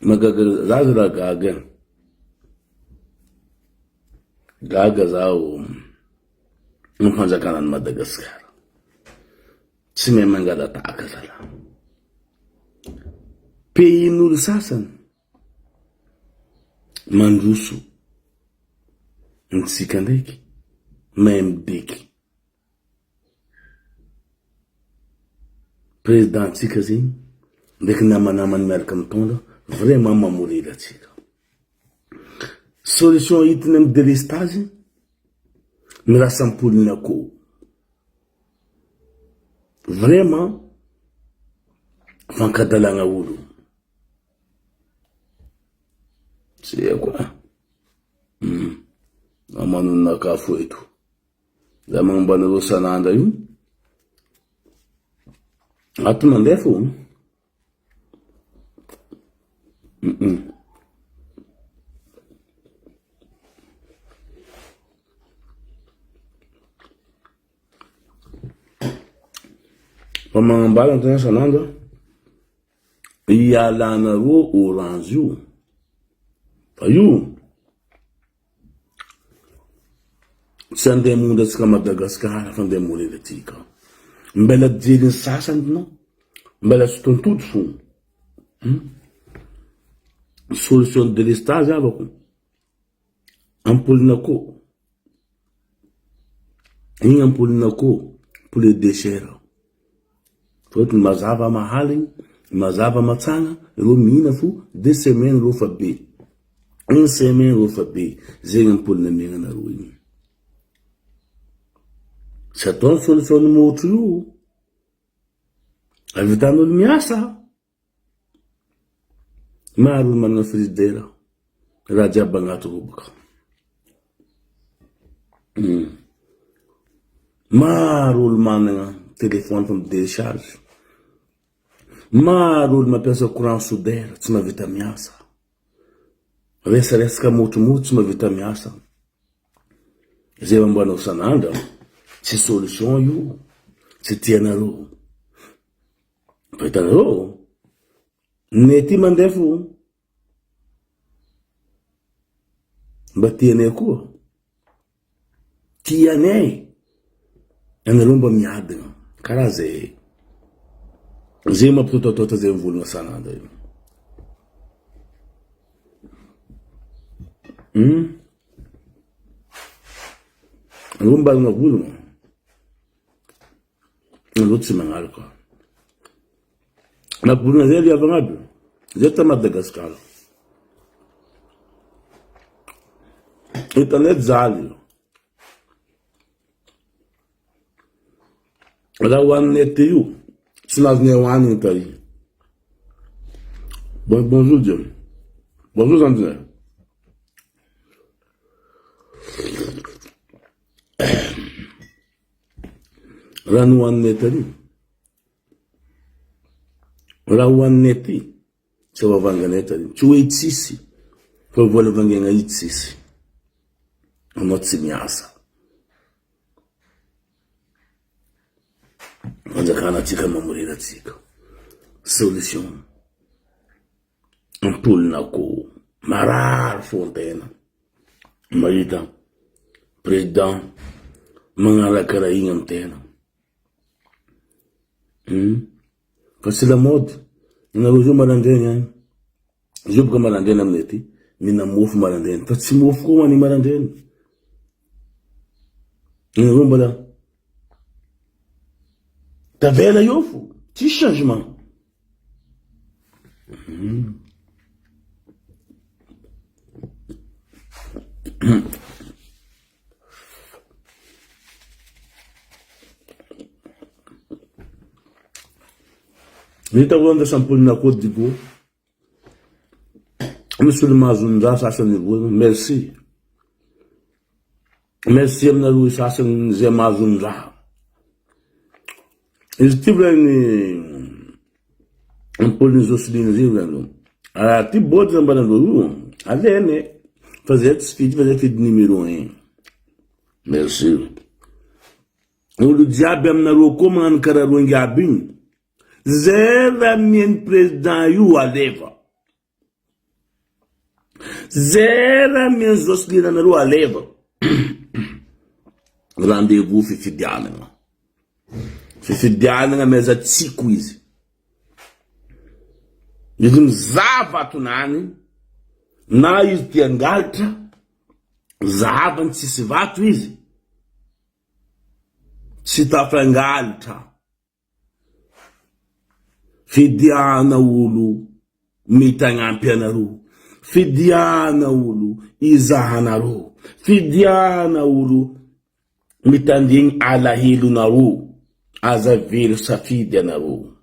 Mahagaga za aza raha gaga e. Gaga zaho ny fanjakana an'i Madagasikara. Tsy mahay mangala-tahaka zalahy. Pays-n'olo sasany mandroso, ny tsika ndraiky mahay mideky. Président tsika zegny ndraiky namanamany miaraka mitondra vraiment mamorely atsika. Solution hitiny amy delestazy mirasa ampoliny akoho. Vraiment fankadalagna olo. Tsy haiko ah. Hum. Manonona kafo eto. Za magnamboa anareo sanandra io. Ato mandeha fo. Hum. Fa magnambara antegna sanandra ialanareo orange io. Fa io Tsy andeha mody antsika Madagascar fa andeha mourir atsika. Mbela jery ny sasany no mbela tsy tontolo fo. Hmm? Solution de delestage havako. Ampoline akoho. Igny ampoline akoho poulet de chair. Fôtony mazava mahaligny, mazava matsagna, ireo mihina fo deux semaines ireo fa be. Une semaine ireo fa be. Zegny ampoule amiagna anareo igny. Tsy ataony solution ny motro io. Avitan'olo miasa. Maro olo manana frigidaire, raha jiaby agnaty robaka. Hmm. Maro olo manana téléphone fa mi-décharge. Maro olo mampiasa courant soudeur tsy mahavita miasa. Resaresaka motromotro tsy mahavita miasa. Zay amboanao isan'andro tsy solution io, tsy tianareo. Fa hitanareo, ny aty mandeha fo mba tianay koa, tianay ianareo mba miadana karaha zay, zay mampitôtôtôta zay mivolagna sanandra io. Hum, anareo mbalagna volagna. Aleo tsy magnaraka. Naborina zay ry havagna aby. Zay ta Madagascar. Hitanay jaly. Raha hohaninay aty io, tsy nazonay hohanigny tary. Bon, bonjour Dieu. Bonjour Zandrinay. Raha ny hohaninay tary, raha hohaninay aty, tsy voavanganay tary. Tsy hoe tsisy, fa vola vangaina io tsisy. Anao tsy miasa. Fanjakana antsika mamorena antsika. Solution. Ampolina akoho. Marary fon-tena mahita président magnala karaha igny amy tena. Hum. Fa tsy lamaody. Anareo zao marandraigny agny. Zao boka marandraigny aminay aty, mihina mofo marandraigny. Fa tsy mofo koa hoanigny marandraigny. Anareo mbola tavela eo fo, tsisy changement. Hita hoe andrasam-ponina koa Digo. Misy olo mahazo ny sasany vola. Merci. Merci aminareo sasany izay mahazo ny raha. Izy ity volany ampolin'i Jocelyne zay volany aloha. Raha ty bôty nambaranareo io, aleny e. Fa zay tsy fidy fa zay fidy numéro un. Merci. Olo jiaby aminareo koa magnano karaha roengy aby igny. Zay raha mihaino président io alefa. Zay raha amian'i Jocelyne anareo aleva. Rendez-vous fifidianagna. Fifidianagna ameza tsiko izy. Izy mizaha vatonany na izy tia angalatra, zahavany tsisy vato izy. Tsy tafangalatra. Fidiana olo mety hagnampy anareo. Fidiana olo hizahanareo. Fidiana olo mitandregny alahelonareo. Aza very safidy anareo.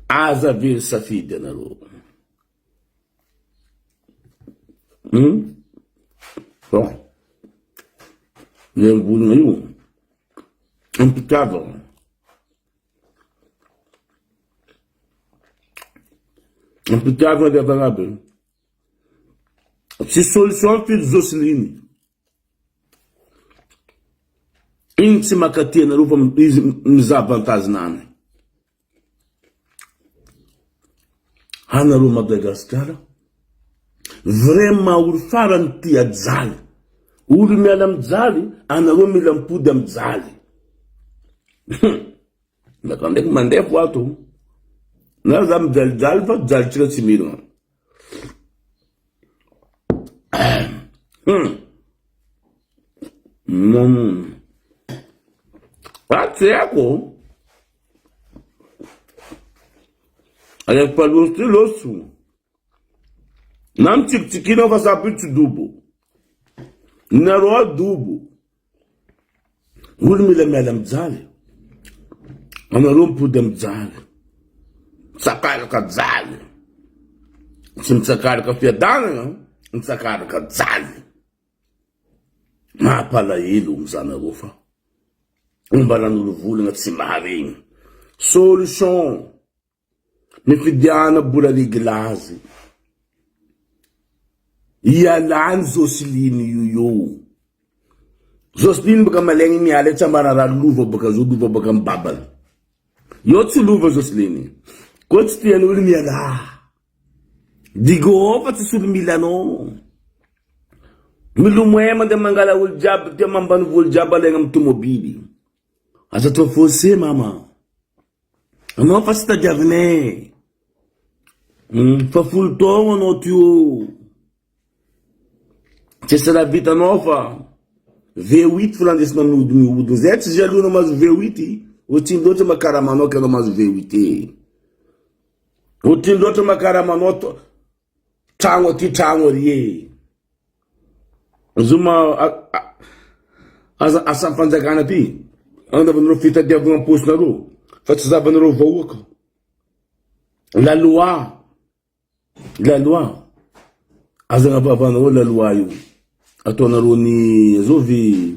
Aza very safidy anareo. Hum? Bon. Ilay mivolagna io, am-pitiavagna. Am-pitiavagna ry havana aby. Tsy solution firy Jocelyne. Igny tsy mankatia anareo fa izy mizaha avantage-nany. Anareo Madagascar vraiment olo farany tia jaly olo miala mijaly anareo mila mipody am jaly naka ndraiky mandeha fo ato na za mijalijaly fa jalitsika tsy mirana hum ah tsy haiko Alefa loso ty loso. Na mitsikitsikinao fa sampy io tsy dobo. Nareo ao dobo. Olo mila miala mijaly. Anareo mipody mijaly. Mitsakaraka jaly. Tsy mitsakaraka fiadanana, mitsakaraka jaly. Mampalahelo mizanareo fa ombaran'olo volagna tsy maharegny. Solution, mifidiana bola reglazy. Ialany Jocelyne io io. Jocelyne baka malaigny miala tsy ambara raha lova baka zo lova baka am babany. Io tsy lova Jocelyne. Koa tsy tian'olo mialà. Digo fa tsisy olo mila anao. Milomay mandeha mangala olo jiaby ty amambanivolo jiaby alaigna amy tomobily. Aza atao forcé mama. Anao fa tsy tadiavinay. Hmm, fa folo taogno anao ty ô. Tsisy raha vitanao fa V8 fo landesinao mihodina mihodina. Zay tsy jaloux anao mahazo V8. Ohatrino loatra ma karamanao ka anao mahazo V8 e. Ohatrino loatra ma karamanao to tragno aty tragno ary e. Zoma aza asan'ny fanjakana aty anaovanareo fitadiavana am-paosinareo fa tsy zavanareo vahoaka. La loi La loi, aza agnavavanareo la loi io, ataonareo ny azovy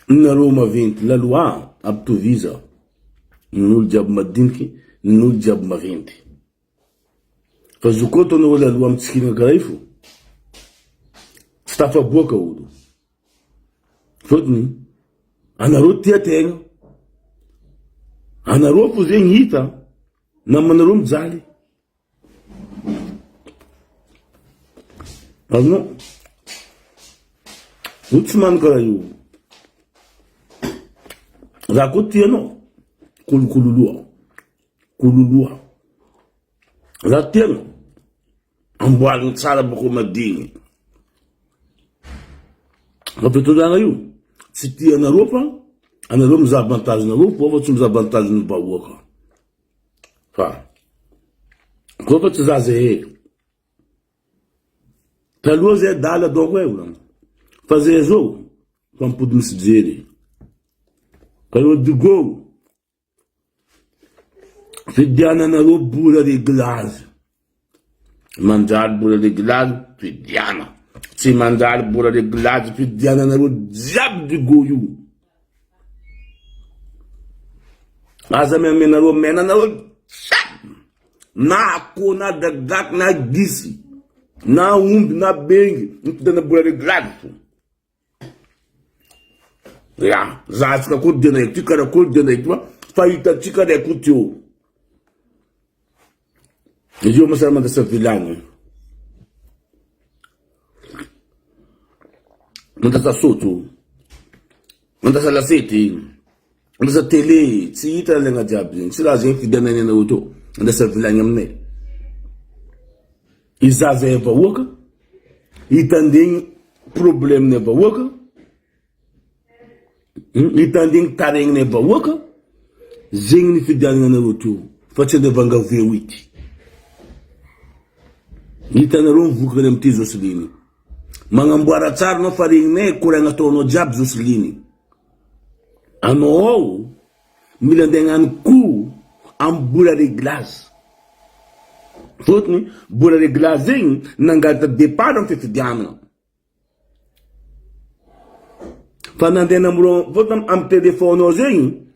nareo maventy, la loi ampitoviza ny olo jiaby madiniky, ny olo jiaby maventy, fa zo koa ataonareo la loi mitsikilana karaha io fô, tsy tafaboaka olo, fôtony anareo tia tegna, anareo fô zegny hita. Namanareo mijaly. Azonao? Io tsy mano karaha io. Za koa tia anao. Kolokololoa. Kololoa. Za tia anao. Amboarina tsara boko madigny. Fa fitondrana io tsy tia anareo fa anareo mizaha avantage nareo fô fa tsy mizaha avantage ny vahoaka. Fa koa fa tsy zaza e. Taloha zay adala donc e olana. Fa zay zao fa mipody misy jery. Ka eo digo Fidiananareo bola reglage. Manjary bola reglage fidiana. Tsy manjary bola reglage fidiananareo jiaby digo io. Aza miamenareo menanareo jiaby. Na akoho na gagaky na gisy na omby na bengy mifidiana bola reglage fo. Ya, zahantsika koa dianay aty karakory dianay aty fa hitantsika ry akoho teo. Izy io masara mandasa vilagny. Mandasa sotro. Mandasa lasety. Mandasa télé. Tsy hita lalagna jiaby zegny. Tsy raha zegny fidiananay anareo teo. Mandasa vilagny aminay. Izaho zay vahoaka. Hitandregny problème-nay vahoaka. Mitandregny taregniny vahoaka zegny nifidianana anareo teo fa tsy andeha vangaveo ity. Hitanareo ny vokany amity Jocelyne. Magnamboara tsara anao fa regninay koragna ataonao jiaby Jocelyne. Anao ao mila andeha hagnano cours amy bola reglage. Fôtony bola reglage zegny nangalatra départ amy fifidianana. Fa nandeha namorogno fôtony amy téléphone ao zegny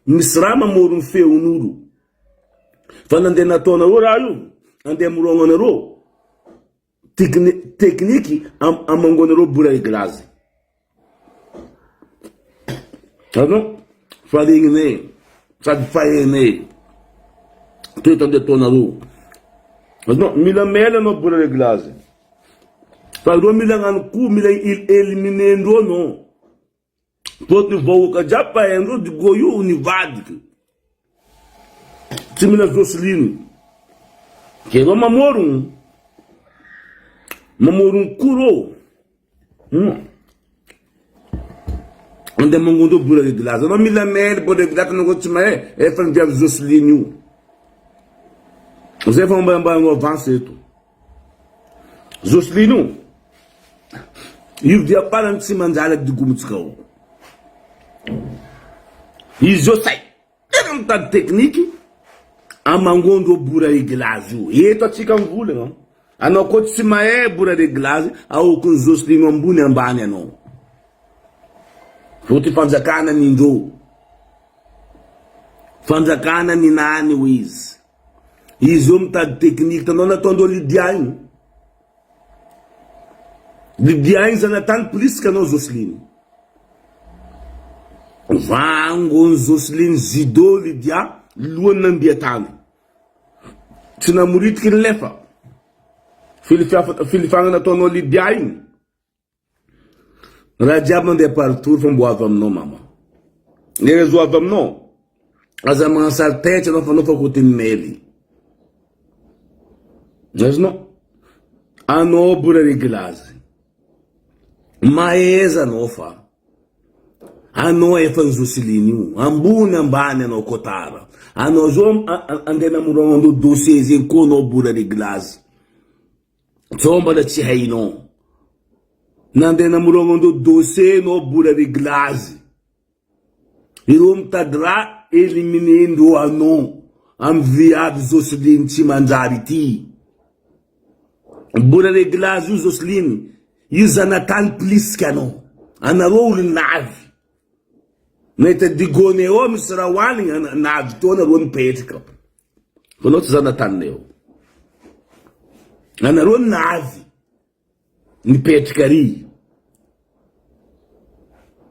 misy raha mamorogno feon'olo. Fa nandeha nataonareo raha io, andeha amorognanareo tekni- tekniky am- amangoanareo bola reglazy. Azonao? Fa regninay sady fa hainay toetra andeha ataonareo. Azonao? Mila mail anao bola reglazy. Fa reo mila hagnano coup, mila éliminer-ndreo anao. Fôtony vahoaka jiaby fa haindreo Digo io nivadiky. Tsy mila Jocelyne. Ke reo mamorogno. Mamorogno coup reo. Hum. Andeha mangondo bola reglage. Anao mila mail bola reglage anao koa tsy mahay. Efa ny viavy Jocelyne io. Zay fa mba mba avance eto. Jocelyne io. Io dia farany tsy manjary digomotsika ao. Izy io say tena mitady tekniky amangondro bora reglage io. Eto atsika mivolagna. Anao koa tsy mahay bora reglage aokin'i Jocelyne ambony ambany anao. Fô ty fanjakana nindreo. Fanjakana ninany hoy izy. Izy io mitady tekniky tanao nataondreo Lydia igny. Lydia igny zanatany plus anao Jocelyne. Vangon'i Jocelyne judo Lydia lohany nandeha tany. Tsy namoritiky ny lefa. Filifagna nataonao Lydia igny. Raha jiaby mandeha par tour fa mbo avy aminao mama. Ny réseau avy aminao. Aza magnano sary taitra anao fa anao fa côté mail. Azonao? Anao mbola reglage. Mahaiza anao fa anao efa ny Jocelyne io. Ambony ambany anao kotara. Anao zao andeha namorogna dossier zegny koa anao mbola reglage. Zao mbola tsy hainao. Nandeha namorognan-dreo dossier enao bola reglage. Ireo mitady raha éliminer-ndreo anao amy viavy Jocelyne tsy manjary ity. Bola reglage io Jocelyne, io zanatany plus que anao. Anareo olo navy. Nahita digone eo misy raha hoanigny navy teo anareo nipetraka. Fa anao tsy zanataninay ao. Anareo navy nipetraka ary.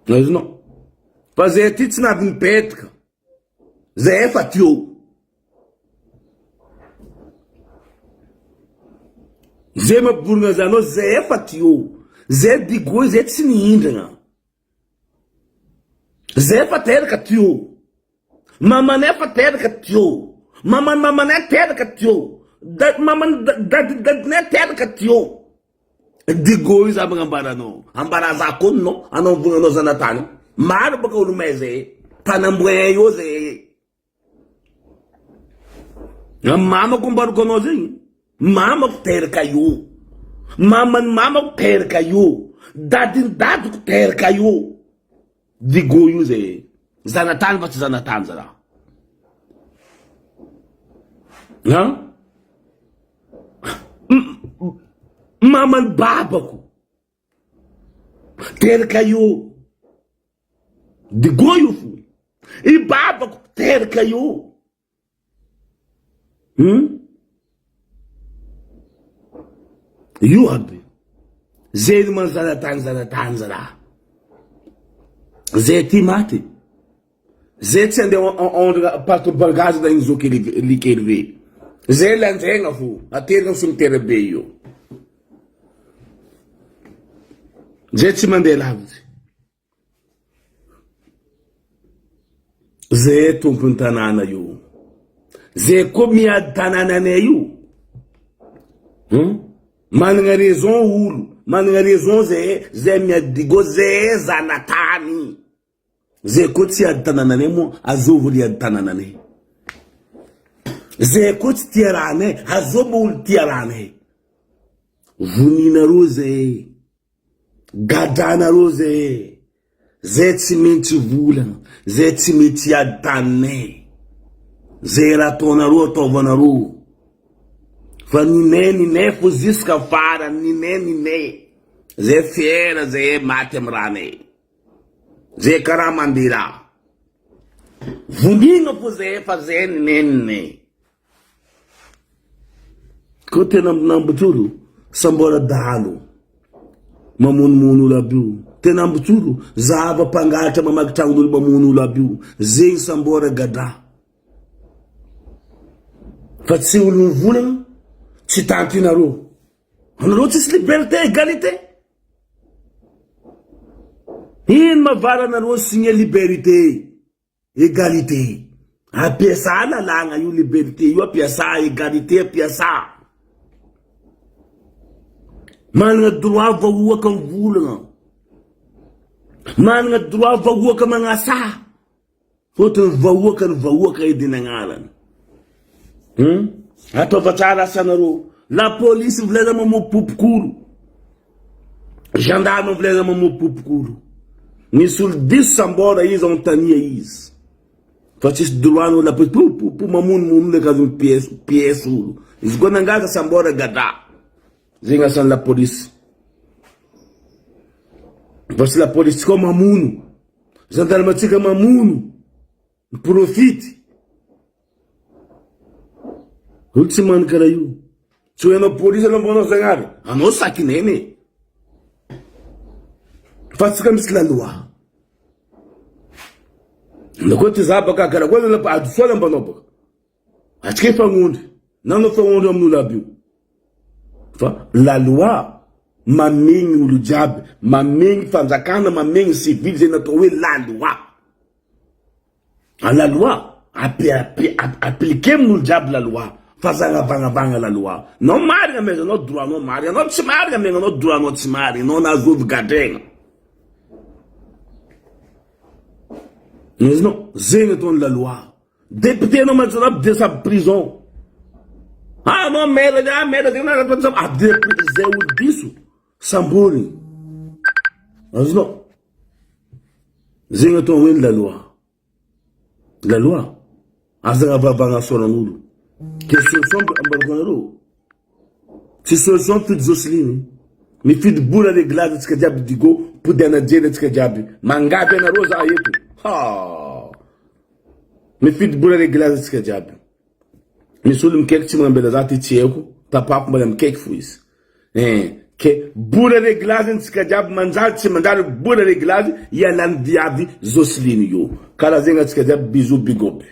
Azonao? Fa zay aty tsy navy nipetraka. Zay efa teo. Zay mampiborogna zanao zay efa teo. Zay digo zay tsy nihindragna. Zay efa teraka teo. Mamanay efa teraka teo. Maman'ny mamanay teraka teo. Da, maman'ny dadi dadinay teraka teo. Digo io za magnambara anao. Ambara za koa no anao mivognanao zanatany. Maro baka olo mahay zay. Mpanamboen io zay. Mamako ambarako anao zegny. Mamako teraka io. Maman'ny mamako teraka io. Dadin'ny dadiko teraka io. Digo io zay. Zanatany fa tsy zanatany zalahy. Ha? Maman'ny babako teraka io. Digo io fo. I babako teraka io. Hum? Io aby. Zay no manzara-tany zara-tany zalahy. Zay ty maty. Zay tsy andeha ondrana pato bagazy na iny zoky likely ve. Zay lanjaigna fo, aterina am cimetière be io. Zay tsy mandeha lavitsy. Zay tompony tanàna io. Zay koa miady tanànanay io. Hum? Managna raison olo, managna raison zay, zay miady digo, zay zanatany. Zay koa tsy hiady tanànanay moa azovy olo hiady tanànanay. Zay koa tsy tia rahanay, azovy olo tia rahanay. Voninareo zay, gadranareo zay, zay tsy maintsy volana, zay tsy mety hiady taninay. Zay raha ataonareo ataovanareo. Fa ninay ninay fo jusqu'à farany, ninay ninay. Zay fier zay maty amy rahanay. Zay karaha Mandela. Vonina fo zay fa zay ny neniny. Ko tena ambinambotolo sambola dahalo mamonomono olo aby io. Tena ambotolo zava mpangalatra mamaky tragnon'olo mamono olo aby io. Zegny sambora gadra. Fa tsy olo mivolagna tsy tantinareo. Anareo tsisy liberté égalité. Ino ma varanareo signé liberté, égalité. Ampiasà lalàgna io liberté io ampiasà, égalité ampiasà. Managna droit vahoaka mivolagna. Managna droit vahoaka magnasà. Fotony vahoaka ny vahoaka edy ny agnarany. Hum? Ataova tsara asanareo. La police mivolagna mamoa popokolo. Gendarme mivolagna mamoa popokolo. Misy olo diso sambora izy antania izy. Fa tsisy droit nao la police po po po mamonomono olo akazony pièce pièce olo. Izy koa nangaza sambora gadra. Zegny asan'ny la police. Fa tsy la police tsy koa mamono. Gendarme tsika mamono, miprofity. Olo tsy mano karaha io. Tsy hoe anao polisy anao mpanao zagnahary. Anao sakineny e. Fa tsika misy la loi. Anao koa ty za baka karaha koa zany adisoana mbanao baka. Atsika hifagnondry. Na anao fagnondry amin'olo aby io. Fa la loi mamegny olo jiaby, mamegny fanjakana, mamegny civil zay natao hoe la loi. A la loi appliquer amin'olo jiaby la loi fa aza agnavagnavagna la loi. Nao marigna amezanao droit nao marigna, anao tsy marigna amegnanao droit nao tsy marigna, anao nahazoavy gadraigna. Azonao? Zegny ataon'ny la loi. Député anao mantsy aby dia samy prison. Ah anao maire ah maire zay na ah député zay olo diso samborigny. Azonao? Zegny atao hoe la loi. La loi. Aza agnavavagna soran'olo. Ke solution ambarako anareo. Tsy solution mifidy Jocelyne. Mifidy bola reglage antsika jiaby Digo, pody anajely antsika jiaby. Mangavy anareo za eto. Ha! Mifidy bola reglage antsika jiaby. Misy olo mikaiky tsy magnambela za ty tsy haiko, tapako mbola mikaiky fo izy. Eh, ke bola reglage antsika jiaby manjary tsy manjary bola reglage ialan'ny viavy Jocelyne io. Karaha zegny antsika jiaby bisous big up.